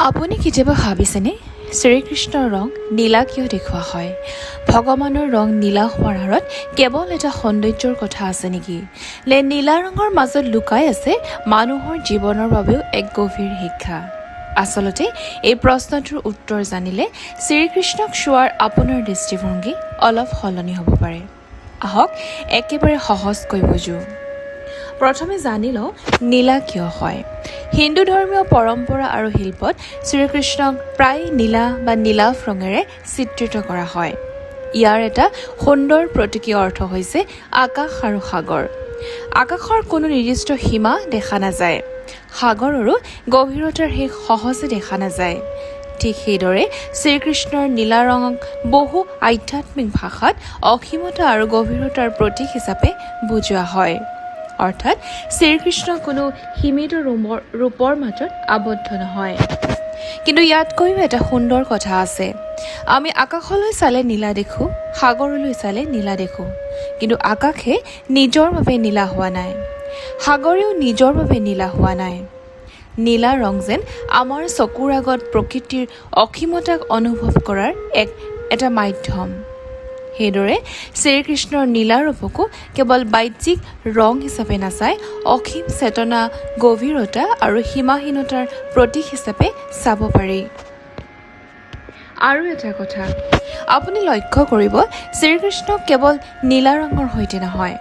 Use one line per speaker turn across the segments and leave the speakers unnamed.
আপুনি কেতিয়াবা ভাবিছেনে, শ্ৰীকৃষ্ণৰ ৰং নীলা কিয় দেখুওৱা হয়? ভগৱানৰ ৰং নীলা হোৱাৰ আঁৰত কেৱল এটা সৌন্দৰ্যৰ কথা আছে নেকি, নে নীলা ৰঙৰ মাজত লুকাই আছে মানুহৰ জীৱনৰ বাবেও এক গভীৰ শিক্ষা? আচলতে এই প্ৰশ্নটোৰ উত্তৰ জানিলে শ্ৰীকৃষ্ণক চোৱাৰ আপোনাৰ দৃষ্টিভংগী অলপ সলনি হ'ব পাৰে। আহক, একেবাৰে সহজকৈ বুজোঁ। প্ৰথমে জানি লওঁ নীলা কিয় হয়। হিন্দু ধৰ্মীয় পৰম্পৰা আৰু শিল্পত শ্ৰীকৃষ্ণক প্ৰায় নীলা বা নীলাভ ৰঙেৰে চিত্ৰিত কৰা হয়। ইয়াৰ এটা সুন্দৰ প্ৰতীকী অৰ্থ হৈছে আকাশ আৰু সাগৰ। আকাশৰ কোনো নিৰ্দিষ্ট সীমা দেখা নাযায়, সাগৰৰো গভীৰতাৰ শেষ সহজে দেখা নাযায়। ঠিক সেইদৰে শ্ৰীকৃষ্ণৰ নীলা ৰঙক বহু আধ্যাত্মিক ভাষাত অসীমতা আৰু গভীৰতাৰ প্ৰতীক হিচাপে বুজোৱা হয়। অৰ্থাৎ শ্ৰীকৃষ্ণ কোনো সীমিত ৰূপৰ মাজত আবদ্ধ নহয়। কিন্তু ইয়াতকৈও এটা সুন্দৰ কথা আছে। আমি আকাশলৈ চালে নীলা দেখোঁ, সাগৰলৈ চালে নীলা দেখোঁ, কিন্তু আকাশে নিজৰ বাবে নীলা হোৱা নাই, সাগৰেও নিজৰ বাবে নীলা হোৱা নাই। নীলা ৰং যেন আমাৰ চকুৰ আগত প্ৰকৃতিৰ অসীমতাক অনুভৱ কৰাৰ এক এটা মাধ্যম। সেইদৰে শ্ৰীকৃষ্ণৰ নীলা ৰূপকো কেৱল বাহ্যিক ৰং হিচাপে নাচাই অসীম চেতনা, গভীৰতা আৰু সীমাহীনতাৰ প্ৰতীক হিচাপে চাব পাৰি। আৰু এটা কথা আপুনি লক্ষ্য কৰিব, শ্ৰীকৃষ্ণক কেৱল নীলা ৰঙৰ সৈতে নহয়,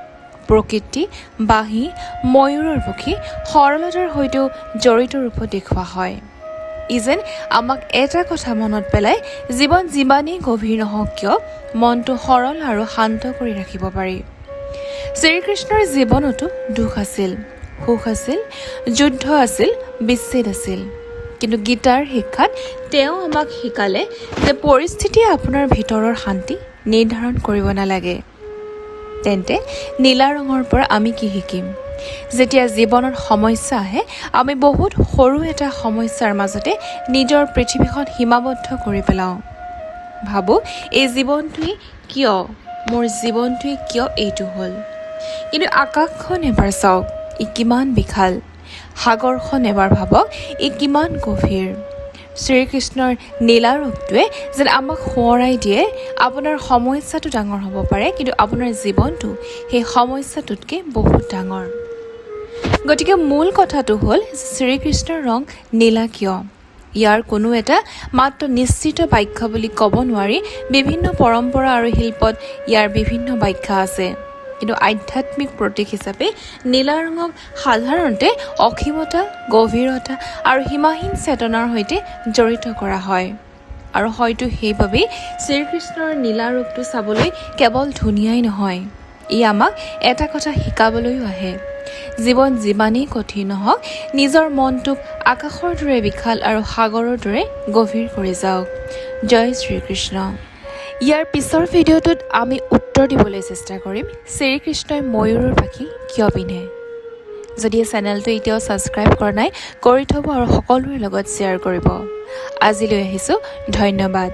প্ৰকৃতি, বাঁহী, ময়ূৰৰ পক্ষী, সৰলতাৰ সৈতেও জড়িত ৰূপত দেখুওৱা হয়। ই যেন আমাক এটা কথা মনত পেলাই, জীৱন যিমানেই গভীৰ নহওক কিয়, মনটো সৰল আৰু শান্ত কৰি ৰাখিব পাৰি। শ্ৰীকৃষ্ণৰ জীৱনতো দুখ আছিল, সুখ আছিল, যুদ্ধ আছিল, বিচ্ছেদ আছিল। কিন্তু গীতাৰ শিক্ষাত তেওঁ আমাক শিকালে যে পৰিস্থিতিয়ে আপোনাৰ ভিতৰৰ শান্তি নিৰ্ধাৰণ কৰিব নালাগে। তেন্তে নীলা ৰঙৰ পৰা আমি কি শিকিম? যেতিয়া জীৱনত সমস্যা আহে, আমি বহুত সৰু এটা সমস্যাৰ মাজতে নিজৰ পৃথিৱীখন সীমাবদ্ধ কৰি পেলাওঁ। ভাবোঁ, এই জীৱনটোৱে কিয়, মোৰ জীৱনটোৱে কিয় এইটো হ'ল? কিন্তু আকাশখন এবাৰ চাওক, ই কিমান বিশাল। সাগৰখন এবাৰ ভাবক, ই কিমান গভীৰ। শ্ৰীকৃষ্ণৰ নীলা ৰূপটোৱে যেন আমাক সোঁৱৰাই দিয়ে, আপোনাৰ সমস্যাটো ডাঙৰ হ'ব পাৰে, কিন্তু আপোনাৰ জীৱনটো সেই সমস্যাটোতকৈ বহুত ডাঙৰ। গতিকে মূল কথাটো হ'ল, শ্ৰীকৃষ্ণৰ ৰং নীলা কিয়? ইয়াৰ কোনো এটা মাত্ৰ নিশ্চিত ব্যাখ্যা বুলি ক'ব নোৱাৰি। বিভিন্ন পৰম্পৰা আৰু শিল্পত ইয়াৰ বিভিন্ন ব্যাখ্যা আছে। কিন্তু আধ্যাত্মিক প্ৰতীক হিচাপে নীলা ৰঙক সাধাৰণতে অসীমতা, গভীৰতা আৰু সীমাহীন চেতনাৰ সৈতে জড়িত কৰা হয়। আৰু হয়তো সেইবাবেই শ্ৰীকৃষ্ণৰ নীলা ৰূপটো চাবলৈ কেৱল ধুনীয়াই নহয়, ই আমাক এটা কথা শিকাবলৈও আহে: জীৱন যিমানেই কঠিন নহওক, নিজৰ মনটোক আকাশৰ দৰে বিশাল আৰু সাগৰৰ দৰে গভীৰ কৰি যাওক। জয় শ্ৰীকৃষ্ণ। ইয়াৰ পিছৰ ভিডিঅ'টোত আমি উত্তৰ দিবলৈ চেষ্টা কৰিম, শ্ৰীকৃষ্ণই ময়ূৰৰ পাখি কিয় পিন্ধে? যদি এই চেনেলটো এতিয়াও ছাবস্ক্ৰাইব কৰা নাই, কৰি থ'ব আৰু সকলোৰে লগত শ্বেয়াৰ কৰিব। আজিলৈ আহিছোঁ, ধন্যবাদ।